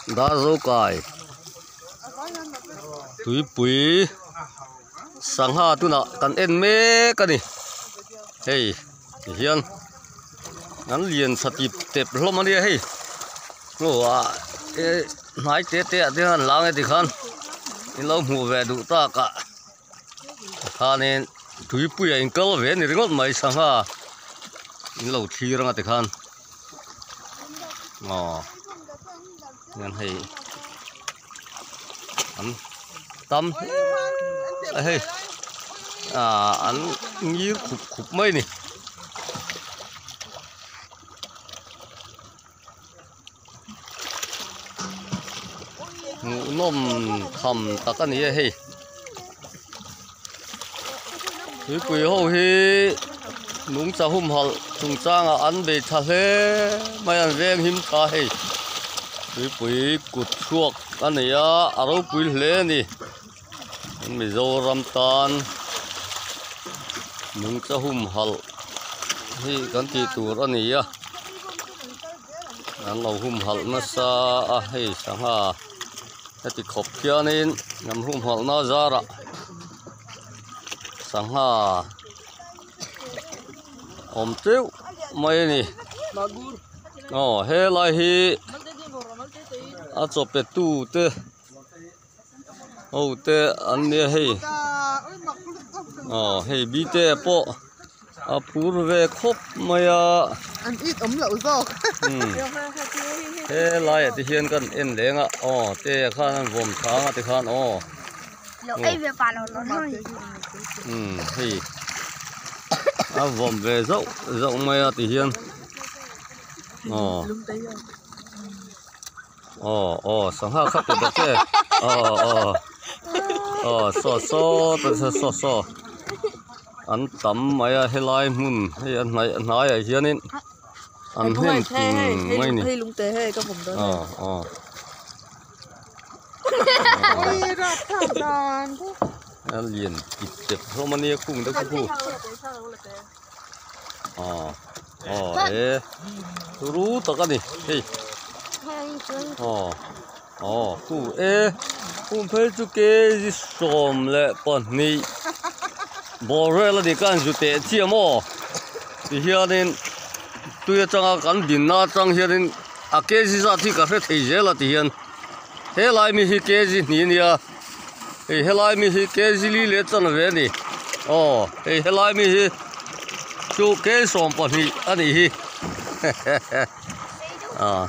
Darzokai tuipui sangha tunah kan en mek a ni hei ti hian an lian tha tip tep hlawm a nia hei aw ah e hnai te te ah te hian an lang e tikhan in lo hmuh ve duh tak ah khanin tuipui ah in kal ve a ni ringawt mai sangha in lo thlir anga tikhan. Aw hian hei an tam hle a hei ah an ngir khup khup mai a ni. Hmuhnawm tham tak a ni a hei tuipui ho hi nungcha humhalh chungchangah an bei tha hle mai an veng him tha hei tuipui kut chhuak a nei a a ropui hle a ni Mizoram tan nungcha humhalh hi kan tih tur a ni a an lo humhalh nasa a hei sangha heti khawp khianin an humhalh na zarah sangha awm teuh mai a ni aw helai hi a chaw pe tu te. Ho te an nia hei aw hei bite pawh a phur ve khawp mai a an it awm loh zawk helai ah te hian kan en leng a aw te khan an vawm thang a tikhan aw umm hei a vawm ve zauh zauh mai a tihian aw. Aw aw sangha kha pe ta che aw aw aw saw saw ta che saw saw an tam mai a helai hmun hei a hnaih a hnaiah hianin an hnem ting mai a ni aw aw a lian tip tep hlawm a nia khung te khu aw aw e turu tak a ni hei aw aw khu e khum phei chu kg 12 bawr vel a ni khan zu teh chiah maw tihianin tui atanga kan dinna atang hianin a kg zat hi ka hre thei zel a tihian helai mi hi kg hnih a nia hei helai mi hi kg li leh chanve a ni aw hei helai mi hi chu kg 12 a nih hi ah.